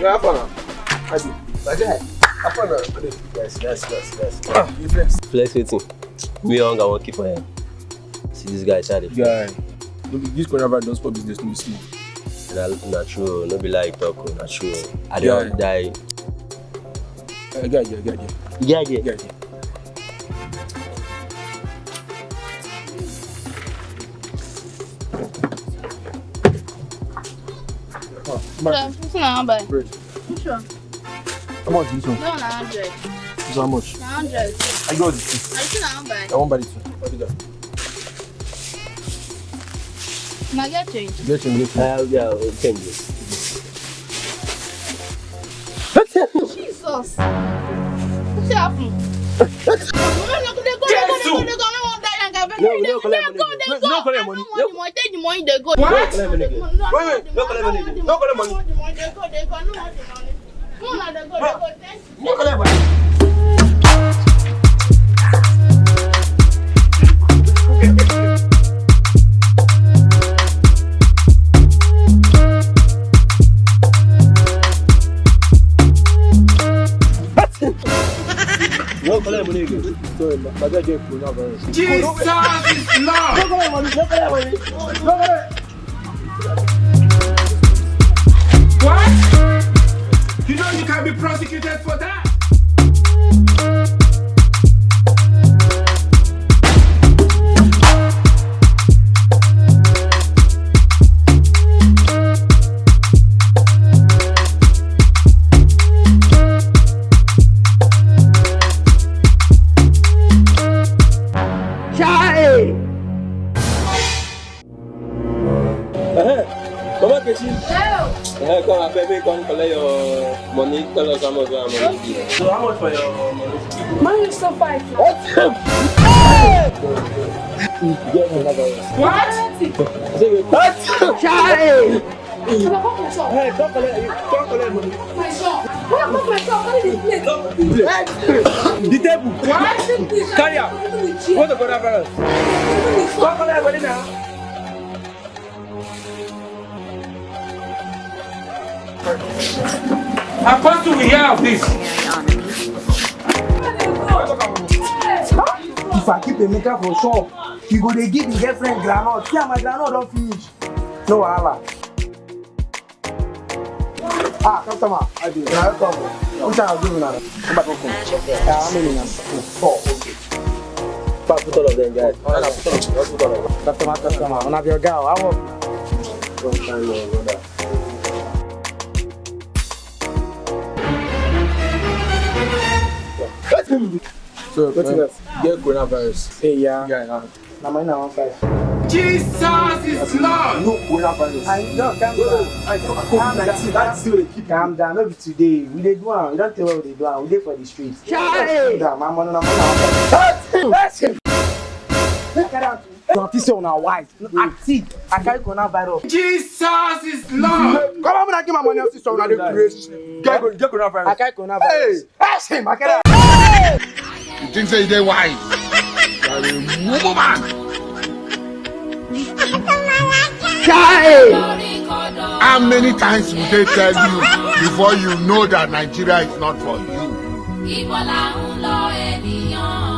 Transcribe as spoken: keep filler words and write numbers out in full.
How far now? I do. My guy, how far now? I do. Guys, guys, guys, guys. Ah, you flex. Flex wetin? Me hunger wan keep my hand. See this guy side. Guy, no be this coronavirus don spoil business, no be small. Na, na true, no be lie talk o, na true. I dey die. Uh, guy, guy, guy, guy. Yeah, yeah. Guy, guy. Oh, man. Wetin una wan buy? Bread. Which one? How much is this one? That one na hundred. This one how much? Na hundred. I got this. Na wetin una wan buy? I wan buy this one. What is that? Una get change? Get change, get change. Uh, yeah, uh, change. Jesus! Wetin happen? No, no, no, dey go, dey go, dey go, dey go, I no wan die young, abeg. No, we no collect money. Dey go, dey go. No, no collect money. I no want the money. Take the money, dey go. What? No collect money. Wait, wait, no collect money. No collect money. Dey go, dey go, I no want the money. No, no, dey go, dey go. Thank you. No collect money. No collect money again. Sorry, my, my dad get coronavirus. Jesus is Lord! No collect money, no collect money. No collect. What? You know you can be prosecuted for that? Chai! Uh-huh. Mama Kechi. Hello. Uh-huh. Come, abeg, make come collect your money. Tell us how much your money be. So how much for your money? Money is so fine. What? What? What? Chai! Hey, come collect, come collect money. My shop. What about my shop? What is this place? The table. What? Carry am. What the coronavirus? Come collect money now. Apostle, we hear of this. If I keep Emeka for shop, he go dey give him girlfriend groundnut. See, my groundnut don finish. No wahala. Ah, customer. I do. Na welcome. Which one I do now? Come back, come. Yeah, how many now? Four. Okay. Put all of them, guys. Put all of them. Customer, customer. Una be oga o. How work? Long time, my brother. So, wetin else? Get coronavirus. Hey, yeah. Yeah, yeah. Na mine na one five. Jesus is Lord. No coronavirus. I no, calm down. I no, I no, calm down. That's it. That's it. Calm down. No be today. We dey do am. We don tell we dey do am. We dey for the streets. Chai! Calm down. My money na money na one five. That's it. That's it. Look at that. Una fit say una wise. Active. I carry coronavirus. Jesus is Lord. Come on, I give my money. Sister, una dey craze. Get, get coronavirus. I carry coronavirus. Hey. Hey, Shey, my guy. You think say you dey wise? You are a mumu man. Chai! How many times will they tell you before you know that Nigeria is not for you? Ibo là ń lọ, ènìyàn?